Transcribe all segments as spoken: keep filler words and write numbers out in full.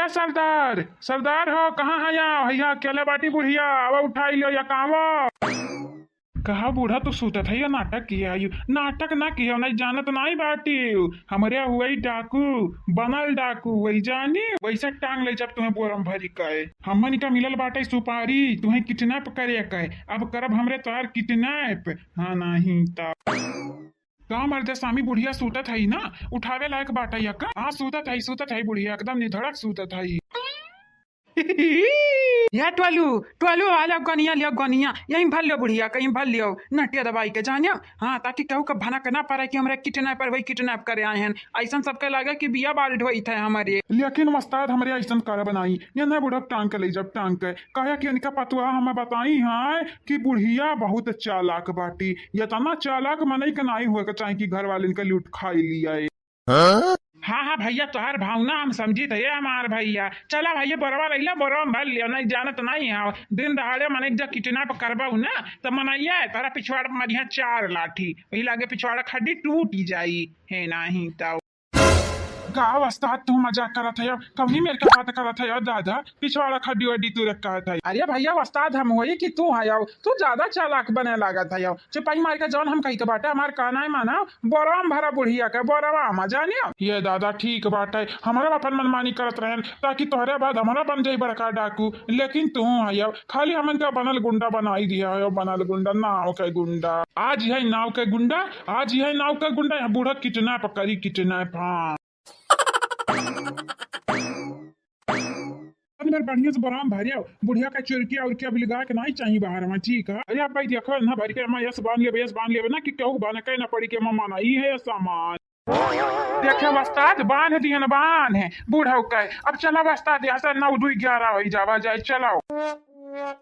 सरदार, सरदार हो, कहाँ है? या, या अकेले बाटी बुढ़िया, आवा उठाई लियो या कावा। कहा बूढ़ा, तू सूतत है या नाटक किया है? नाटक ना किया, नहीं जानत नहीं बाटी। हमरे हुई डाकू, बनल डाकू, वही जानी, वैसे टांग ले जब तुम्हें बोरम भरी कहे। हमन का मिलल बाटे सुपारी, तुम्हें किडनैप करे कहे। अब करब हमरे तोहार किडनैप, हाँ नहीं तो। का मर्दे स्वामी, बुढ़िया सूतत है ना, उठावे लायक बाटे या का? हाँ, सूतत है, सूतत है बुढ़िया, एकदम निधड़क सूतत है। या टोलू, टोलू, आ लियो गनिया, लियो गनिया, यहीं भर लियो बुढ़िया, कहीं भर लियो, नटिया दबाई के जानियो। हाँ, ताकि केहू के भनक ना पड़े कि हमरे किडनैपर वही किडनैप करे आए हैं। ऐसन सबके लागे कि बिया बाल ढोइत है हमरे। लेकिन वस्ताद, हमरे ऐसन करब नाई, ये ना बुढ़क टांग के ले जब टांग के, काहे कि इनका पतुआ हमें बताई है कि बुढ़िया बहुत चालाक बाटी। इतना चालाक मनई के नाई हुए के चाही कि घर वाले इनका लूट खाई लिया है। हाँ? हाँ, हाँ भैया, तोहार भावना हम समझित है हमार भैया। चला भैया, बोरवा लइला, बोरवा में भर लियो, नहीं जानत नहीं है। दिन दहाड़े मनई के जब किडनैप करबहु ना, तो मनैया है, तोहरा पिछवाड़ में मरिहा चार लाठी, वही लागे पिछवाड़ा खड्डी टूट जाई, है नहीं तो। का वस्ताद, तू मजाक करत है? कौनी मेर के बात करत है दादा? पिछवाड़ा खड्डी वड्डी तू रख कहत है। अरे भैया, वस्ताद हम होई कि तू है, तू ज्यादा चालाक बने लागत है। चुपाई मार के जौन हम कही के बाटे, हमार कहना है माना, बोरवा में भरा बुढ़िया के, बोरवा में, जानियो। ये दादा, ठीक बाटे, हमरा अपन मनमानी करत रहन, ताकि तोहरे बाद हमरा बन जाई बड़का डाकू, लेकिन तू है, खाली हमन का बनल गुंडा बनाई दिया है, बनल गुंडा, नाव के गुंडा। आज है नाव के गुंडा, आज है नाव के गुंडा, यहाँ बूढ़ा किडनैप करी, किडनैप, हाँ। अब इधर बढ़िया से बोरवा में भरिया, बुढ़िया का चुरकिया उरकिया भी लगा के नहीं चाहिए बाहर में, ठीक है? अरे आप भाई देखो ना, भर के अम्मा यस बांध लेबे, यस बांध लेबे ना कि केहू बांध के ना पड़ी के मम्मा ना, ई है सामान। देखे वस्ताद, बांध दिहन, बांध है बूढ़ऊ के। अब चला वस्ताद, यहाँ से नौ दुई ग्यारह हो जावा जाए, चलाओ।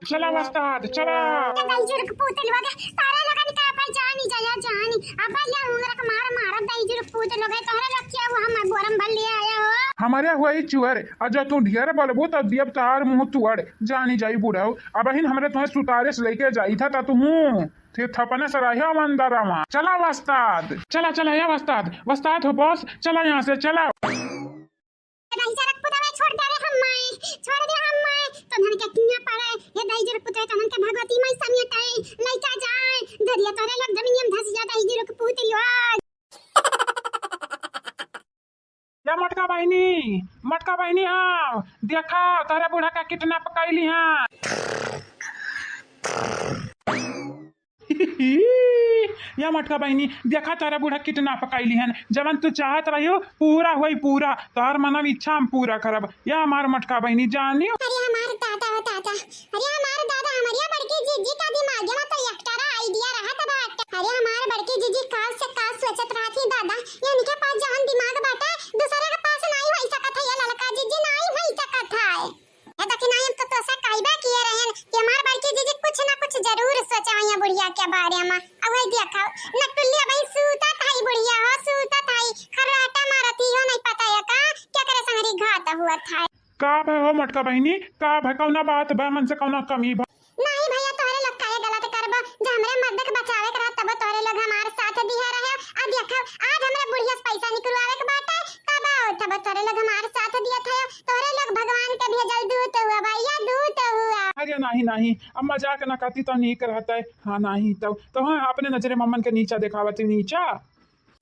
चला वस्ताद, चला। तो गई जुर्ग पूतल वगे, सारे लगन का पर जानी जाया जानी। अब या उंगरा का मार मार, गई जुर्ग पूतल वगे, तोहरा लग क्या हुआ, हम बोरम भर ले आया हो। हमारे हुआ ही चुअर, और जो तू ढेर बोलबू तो दियब तार मुंह तुअर, जानी जाई बूढ़ऊ। अब हिन हमरे तुम्हें सुतारे से लेके जाई था, ता तू हूँ। थे थपने सराहिया मंदरवा। चला वस्ताद, चला, चला, या वस्ताद, वस्ताद हो बॉस, चला यहाँ से, चला। नहीं सरक पुतवे, छोड़ दे रे हम माए, छोड़ दे हम माए। तोहन के किया पड़े, ये दई जुर्ग पुतवे, तोहन के भगवती माई समियत है, लइका जाए, धरिया तोरे लग जमीनिया में धस जा, दई जुर्ग पुतलियो। या मोटका बहिनी, मोटका बहिनी, आओ, देखा, तोहरे बूढ़ा का किडनैप कैली हैं। या मोटका बहिनी, देखा, तोहरे बूढ़ा किडनैप कैली हैं। जवन तू चाहत रही हो, पूरा होई, पूरा। तोहर मनम इच्छा हम पूरा करब। या हमार मोटका बहिनी, जानियो। अरे हमार दादा हो दादा, अरे हमार दादा, हमरिया बड़की जीजी का दिमाग में तो एकटरा आइडिया रहत बाटे। अरे हमार बड़की जीजी काल से काल सोचत रहत ही दादा, ये इनके पास जहन दिमाग बाटे, दूसरे के पास नाई होई सकत है, ये ललका जीजी नाई होई सकत है। ए दखिनाई, हम तो तोसे कहबे किए रहन कि हमार बड़की जीजी कुछ ना कुछ जरूर सोचा है बुढ़िया के बारे में। अब वही देखा, नटुल्ली अबही सूतत है बुढ़िया हो, सूतत है, खर्राटा मारत ही हो, नहीं पता है का, क्या करे संगरी घात हुआ था। का भय हो मोटका बहिनी, का भय, कौना बात बा, मन से कौना कमी बा? नाही भैया, तोहरे लोग काहे गलत करबो, जब हमरे मर्द के बचावे के रहा तब तोहरे लोग हमार साथ दिया रहे। आ देखो, आज हमरे बुढ़िया से पैसा निकलवावे के बाटे, तब आओ, तब तोहरे लोग हमार साथ दिया थे, तोहरे लोग भगवान के भेजल दूत हुआ भैया, दूत हुआ। अरे नाही नाही, अब मजाक न करती तो नीक रहता है। हाँ नाही तो, तो हाँ, अपने नजरे मम्मन के नीचा देखावती, नीचा।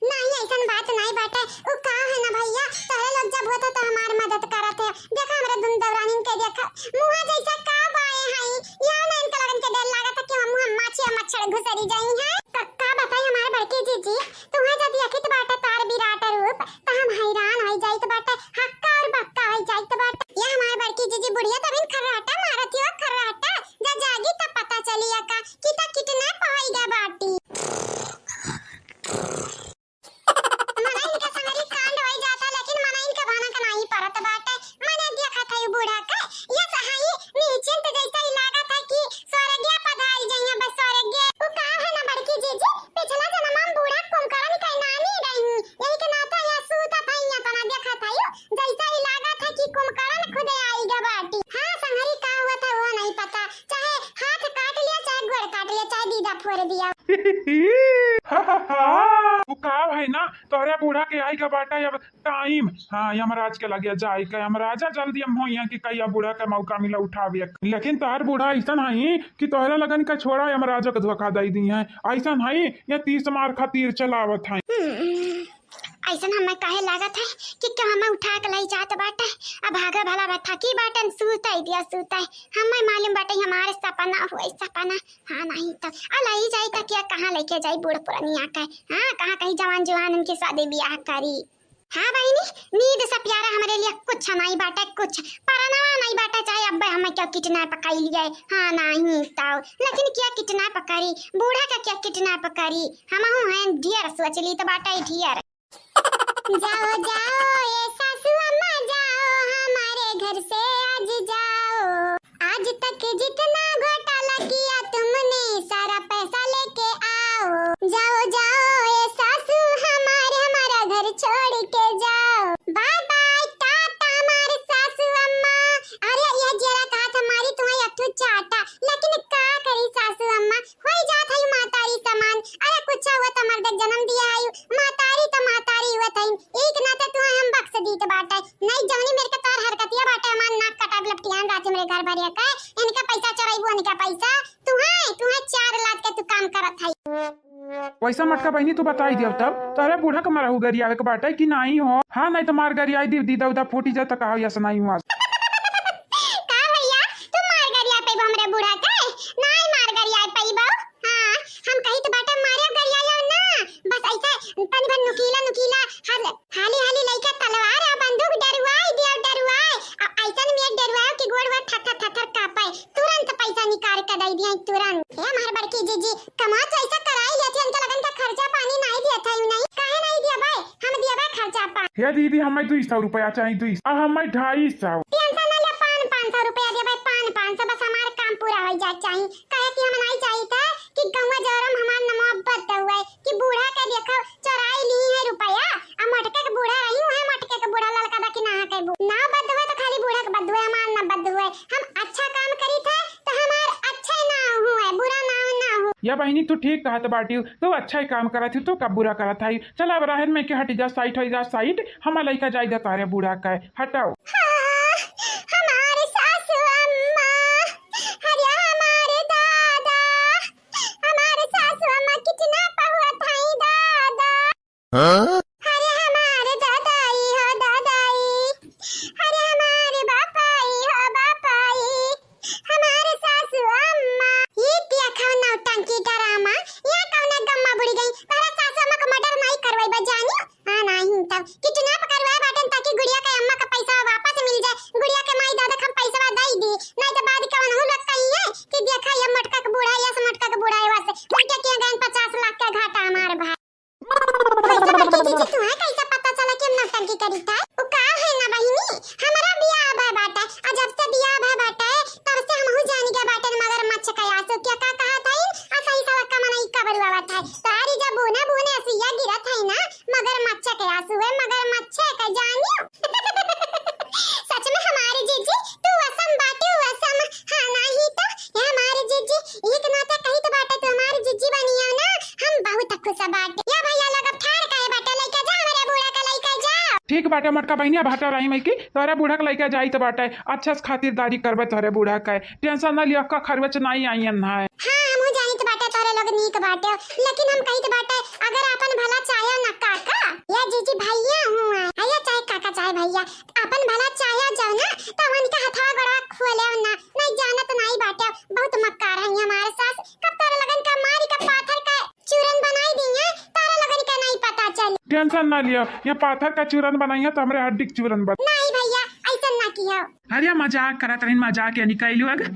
नाही, ऐसन बात नाही बाटे। उ का है ना भैया, तोहरे लोग जब होत है तो हमार मदद करत है। देखा हमरे दुन दौरानिन के देखा, मुँहा जैसा का बाए हई, या ना इनका लगन के डर लागत है कि हम मुँह माछी या मच्छर घुसरी जाई हैं। का, का बताई हमार बड़की जीजी, तुम्हें जब देखित बाटे तार विराट रूप, तो हम हैरान हो जाइत बाटे, हक्का और बक्का हो जाइत बाटे। या हमार बड़की जीजी बुढ़िया तब इन खर्राटा मारत हो, खर्राटा, जा जागी तब पता चली का, कि ता कितना पहुँच गए बाटी। मनइन के संगरी कांड होई जाता, लेकिन मनइन के भनक नाही परत बाटे। मने देखत है उ बूढ़ा के, ये सहाई निश्चिंत जैसे ही लागत है कि स्वर्गीय पधारी जइया, बस स्वर्गीय। उ का है ना बड़की जीजी, पिछला जन्म में बूढ़ा कुंभकर्ण के नानी रही, यही के नाते ये सूतत है, ये तना देखत है, जैसे ही लागत है कि कुंभकर्ण खुदे आई गे बाटी। हाँ, संगरी का हुआ था वो नहीं पता, चाहे हाथ काट लिया, चाहे गोड़ काट लिया, चाहे दीदा फोड़ दिया। तू का भाई ना, तोहरे बूढ़ा के आई का बाटा अब टाइम। हाँ, यमराज के लगे जाए के, यमराजा जल्दी हम हो यहाँ कि कहिया बूढ़ा के मौका मिला उठावे। लेकिन तोहर बूढ़ा ऐसन है कि तोहरे लगन का छोड़ा, यमराजा के धोखा दे दी है। ऐसन है, ये तीस मार खातिर चलावत है। हम्म, ऐसन हमें काहे लागत है कि केहू हमें उठा के लई जात बाटे। अब भागा भला बा, थकी बाटन, सूते दिया, सूते। हमें मालूम बाटे, हमारे सपना हुए, सपना। हाँ, नहीं तो आ लई जाई तो क्या, कहाँ लेके जाई बूढ़ पुरनिया के? हाँ, कहाँ कहीं जवान जवान उनके शादी ब्याह करी? हाँ बहिनी, नींद से प्यारा हमरे लिए कुछ नहीं बाटे, कुछ परनवा नहीं बाटे, चाहे अब्बे हमें क्यों किडनैप कर लिए। हाँ, नहीं तो, लेकिन क्या किडनैप करी, बूढ़ा का क्या किडनैप करी? हमहू हैं ढेर सोच ली तो बाटे ढेर। जाओ, जाओ, ए सासू अम्मा, जाओ, हमारे घर से आज जाओ। आज तक जितना घोटाला किया तुमने, सारा पैसा लेके आओ। जाओ, जाओ, ए सासू हमारे, हमारा घर छोड़ के जाओ। बाय बाय, टाटा, हमारे सासू अम्मा। अरे, ये जरा कहा था, मारी तुम्हें एक ठो चाटा, लेकिन का करी सासू अम्मा, होई जात है मातारी समान। अरे कुछ हुआ त मर्द के जन्म दिया है, मातारी त मातारी हुआ था। एक नाते तुहे हम बख्श दीत बाटे। नहीं जौनी मेर के तोर हरकतिया बाटे, हमार नाक कटाब लपटियान रात हमरे घर भरिया के। इनका पैसा चोराइबू, इनका पैसा। तुहे, तुहे चार लात के तू काम करत है। वैसा मटका बहिनी तू बताई दियो तब, तोरे बूढ़ा के मरहू गरियावे के बाटे कि नहीं हो? हाँ, नहीं तो मार गरियाई दी, दीदा उदा फूटी जाए तो कहा यस नहीं हुआ। का भैया, तू मार गरिया पे हमरे बूढ़ा के? नाई मार गरिया पे बा। हाँ, हम कही तो बाटे मारे गरिया ना, बस ऐसे तनी भर नुकीला नुकीला हल, हाली हाली लइका तलवार आ बंदूक डरुआई दिया, डरुआई। अब ऐसन में डरुआओ कि गोड़ वोड़ थर थर थर थर कांपे। तुरंत पैसा निकाल के दे दिया, तुरंत। हे हमार बड़की जीजी, कमा तो ऐसा कराई लेत है, इनका लगन का खर्चा पानी नहीं दिया था, यू नहीं? काहे नहीं दिया भाई? हम दिया भाई खर्चा पानी। हे दीदी, हमें दुई सौ रुपया चाहिए, दुई सौ। अब हमें ढाई सौ। टेंशन ना ले, पान, पाँच सौ रुपया दिया भाई, पान, पाँच सौ, बस हमार काम पूरा हो जाए चाहिए। कहे कि हम नहीं चाहिए था कि गौवा जौरम हमार नमवा बद हुए कि बूढ़ा के देखो चोराई ली है रुपया, आ मोटके के बूढ़ा रही है, मोटके के बूढ़ा ललका दा कि ना के बू-, ना बद हुए तो खाली बूढ़ा के बद हुए, हमार ना बद हुए। हम अच्छा काम करी थे तो हमार अच्छे ना हुए, बुरा ना, ना हो। या बहिनी तू ठीक कहत बाटी, तू अच्छा ही काम करत ही, तू का बुरा करत है। चल अब रहन में के हट जा साइड, हो जा साइड, हमार लइका जाए दे तारे बूढ़ा के, हटाओ। हाँ, हमारे सासू अम्मा, अरे हमारे दादा, हमारे सासू अम्मा कितना पहुआ थाई दादा। हाँ? अरे हमारे दादाई हो दादाई, अरे हमारे बापाई हो बापाई, हमारे सासू अम्मा। ये क्या खाओ नौटंकी ड्रामा, यहाँ कौन गम्मा बुड़ी गई? तोरा सासू अम्मा को मर्डर नहीं करवाई बा जानियो? हाँ नहीं तब किडनैप करवाए बाटन ताकि गुड़िया के अम्मा का पैसा वापस मिल जाए, गुड़िया के माई दादा का हम पैसा दे दी, नहीं तो बाद के उन्होंने लोग कही है कि देखा ये मोटका के बूढ़ा, ये से मोटका के बूढ़ा है, वैसे उनके किए गए पचास लाख का घाटा हमारे भाई। वैसे बड़की जीजी, तुहे कैसे पता चला कि हम नौटंकी करी था? उ का है ना बहिनी, हमरा बियाह भय बाटे, आ जब से बियाह भय बाटे, तब से हमहू जान गया बाटे मगरमच्छ का आंसू क्या का कहा था, आ सही सड़क का मनई का बरुआवा था। तारी जब बूने बूने असुइया गिरत है ना, मगरमच्छ के आंसू है, मगरमच्छ के जानियो। सच में हमारे जीजी, तू असम बाटे, असम। हाँ, नाही तो, ये हमारे जीजी, एक नाते कही तो बाटे, तू हमारे जीजी बनिया ना, हम बहुत खुश बाटे। या भैया लोग अब ठाड़ काहे बाटे, लइका जा, हमारे बूढ़ा का लइका जा। ठीक बाटे मोटका बहिनी, अब हटा रही मैं की, तोरे बूढ़ा का लइका जाई तो बाटे, अच्छा से खातिरदारी करबे तोरे बूढ़ा का, टेंशन ना लिया, का खर्च नहीं आई है। हाँ, हमहू जानित बाटे तोरे लोग नीक बाटे, लेकिन हम कहित बाटे, अगर आपन भला चाहे ना काका, या जीजी भैया हुआ, या चाहे काका चाहे भैया, आपन भला चाहे जाओ ना, तो उनका हथवा गोड़वा खोले ना, नहीं जानत नहीं बाटे, बहुत मक्कार है हमारे सास, कब तोरे लगन का मारी का पाथर का चूरन बनाई दी है, तोरे लगन का नहीं पता चली। टेंशन ना लिया, ये पाथर का चूरन बनाई है तो हमरे हड्डी के चूरन बन। नहीं भैया, ऐसा ना किया। अरे मजाक करत रही, मजाक यानी कैलू अगर।